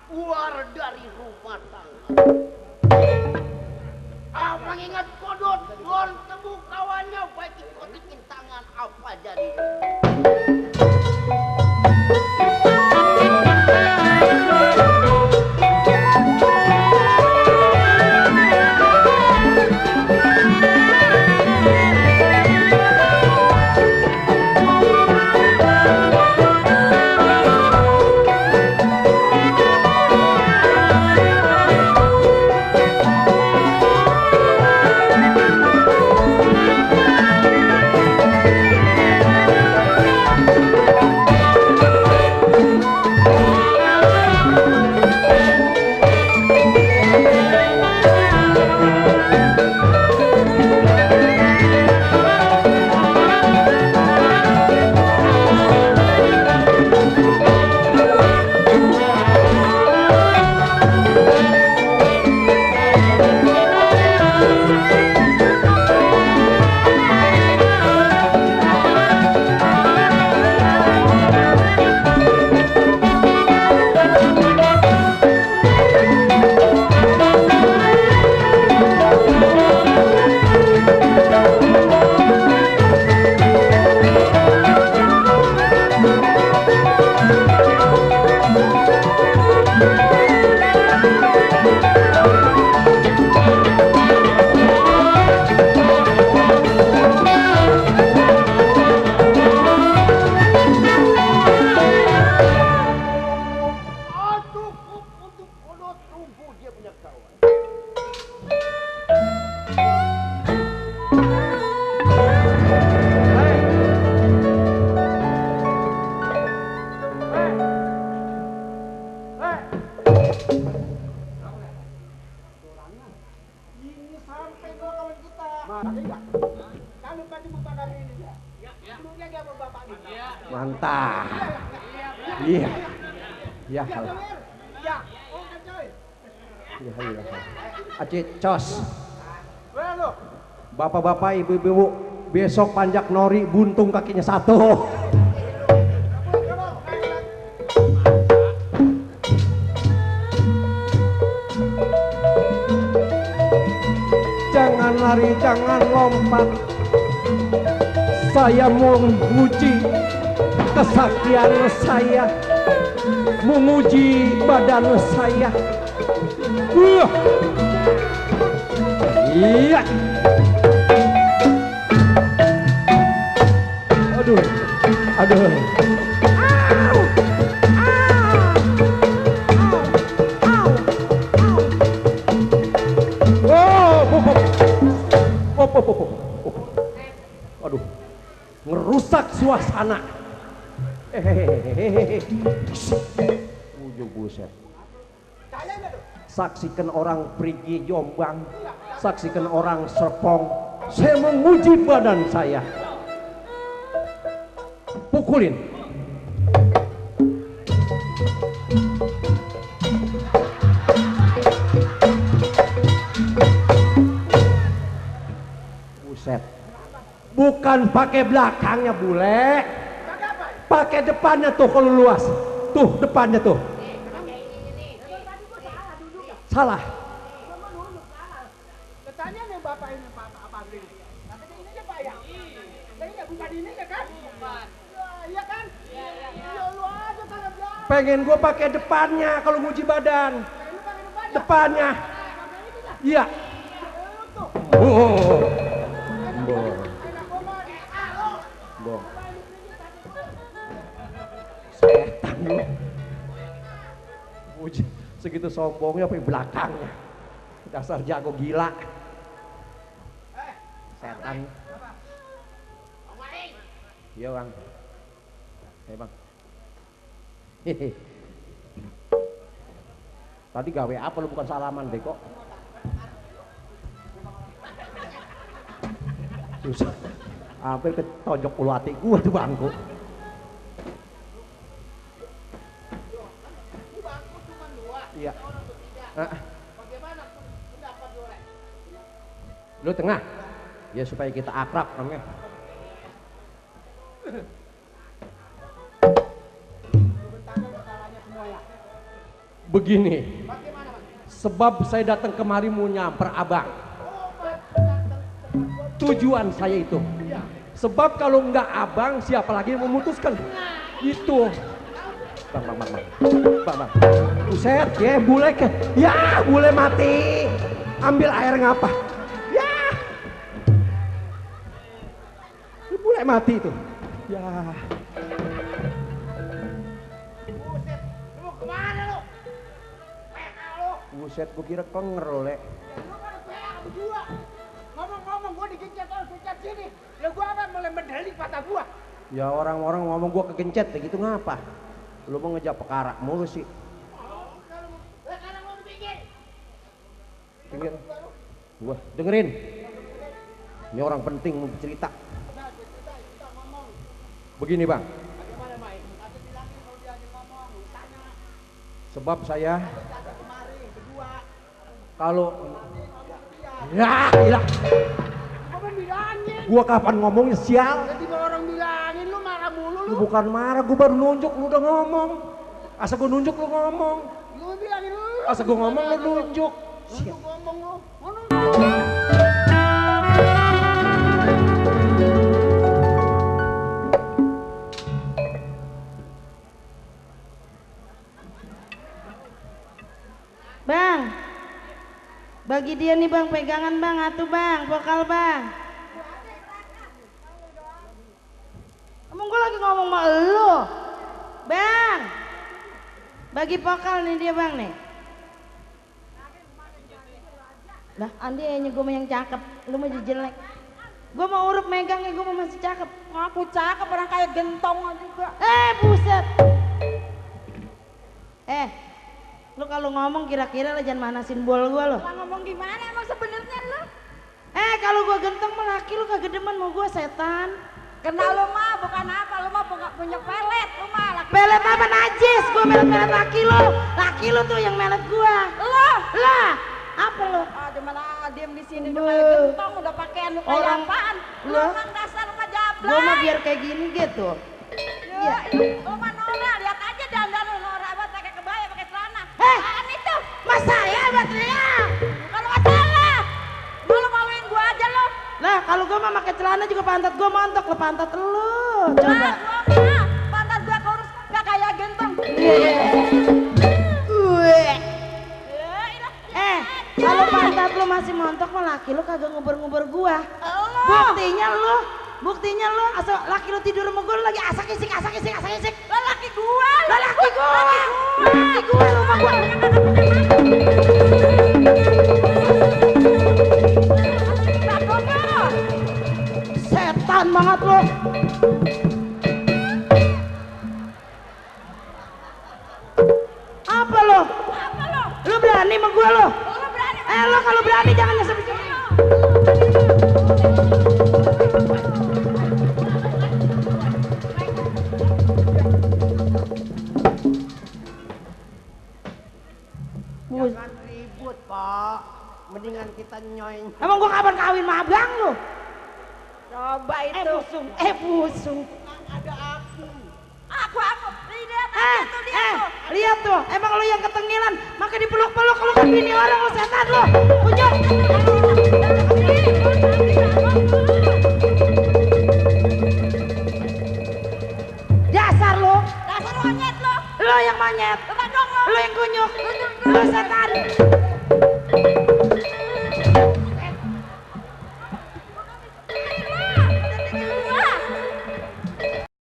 keluar dari rumah tangga. Mengingat kodot lon temu kawannya baik ikotikin tangan apa jadi. Mantap. Iya. Ya. Iya. Acit cos. Bapak-bapak, ibu-ibu, besok panjak nori buntung kakinya satu. Jangan lari, jangan lompat. Saya mau menguji kesaktian saya, menguji badan saya. Iya. Aduh. Aduh, ngerusak suasana. Ujung buset. Saksikan orang pergi Jombang, saksikan orang Serpong. Saya menguji badan saya. Pukulin. Buset. Bukan pakai belakangnya bule, pakai depannya tuh kalau luas. Tuh depannya tuh. Salah. Katanya nih bapak ini apa ini? Katanya ini aja pak ya. Ini bukan ini ya kan? Iya kan? Iya lu aja kalau bilang. Pengen gua pakai depannya kalau nguji badan. Depannya. Iya. Setan lu. Segitu sombongnya apa belakangnya. Dasar jago gila. Setan. Iya bang. Bang. Hehe. Tadi gawe apa lu bukan salaman deh kok. Susah. Hampir ketonjok ulu hati gua tuh bangku. Iya. Bagaimana pendapat Dore? Lu tengah. Ya supaya kita akrab namanya. Begini, Bagaimana, Mas? sebab saya datang kemari mau nyamper abang. Tujuan saya itu. Sebab kalau nggak abang, siapa lagi yang memutuskan? Itu. Bang. Buset, ya bule ke. Ya, bule mati. Ambil air ngapa? Ya. Bule mati itu. Ya. Buset, lu mau kemana lu? PA lu. Buset, gua kira kenger lo, Le. Lu kan PA berdua. Ngomong-ngomong gua digencet sini. Lah gua apa mulai mendelik mata gua. Ya orang-orang ngomong gua kegencet, gitu ngapa? Lu mau ngejak perkara mulu sih. Lah sekarang lu bikin. Pinggir. Gua dengerin. Ini orang penting mau cerita. Begini, Bang. Bagaimana, Mai? Kasih bilangin kalau dia ngomong, tanya. Sebab saya Datang kemari berdua. kalau ya gila. Apa bilangin? Gua kapan ngomongnya sial? Jadi orang bilangin lu marah mulu Lu lu. bukan marah, gua baru nunjuk lu udah ngomong. Asa gua nunjuk lu ngomong. Lu bilangin lu. Asa gua ngomong lu nunjuk. Lu ngomong lu. Bang, bagi dia nih bang, pegangan bang, atuh bang, vokal bang. Emang gue lagi ngomong sama elu, bang. Bagi vokal nih dia bang nih. Lah, Andi aja gue yang cakep, lu mah jelek. Gue mau urup megangnya, gue mau masih cakep. Aku cakep orang kayak gentong juga. Buset. Lu kalau ngomong kira-kira lah jangan manasin bol gua lo. Lah ngomong gimana emang sebenarnya lu? Kalau gua genteng mah laki lu kagak demen mau gua setan. Kenal lu mah bukan apa, lu mah punya pelet, lu mah laki. Pelet apa najis? Gua melet-melet laki lu. Laki lu tuh yang melet gua. Lu Lah, apa lu? di mana diem di sini udah Lu. kayak gentong, udah pakaian lu kayak Orang- apaan? Lu Lu. emang dasar mah jablay. Gua mah biar kayak gini gitu. Ya, lu mah Nora, lihat aja dandan lu Nora buat pakai kebaya, pakai celana. Eh. Apaan itu? Mas saya Batria. Kalau nggak salah, lu maluin gua aja lu. Lah, kalau gua mah pakai celana juga pantat gua montok lo pantat lu. Coba. Nah, gua mah pantat gua kurus, gak kayak gentong. Kalau pantat lu masih montok mah laki lu kagak nguber-nguber gua. Buktinya lu asal laki lu tidur sama gua lu lagi asak isik. Lah laki gua. Laki gua lu sama gua. Setan banget lu. Apa lu? Lu berani sama gua lu? Lu kalau berani jangan nyesel di sini. Jangan ribut, Pak. Mendingan kita nyoy. Emang gua kapan kawin sama abang lu? Coba itu. Busung. Ada aku. Aku. Lihat aja tuh dia tuh. Lihat tuh, emang lu yang ketengilan, maka dipeluk-peluk lu kan bini orang lu setan lu. Unyuk. Dasar lu. Dasar monyet lo. Lu yang monyet. Bukan dong lo. Lu yang kunyuk. Lu setan.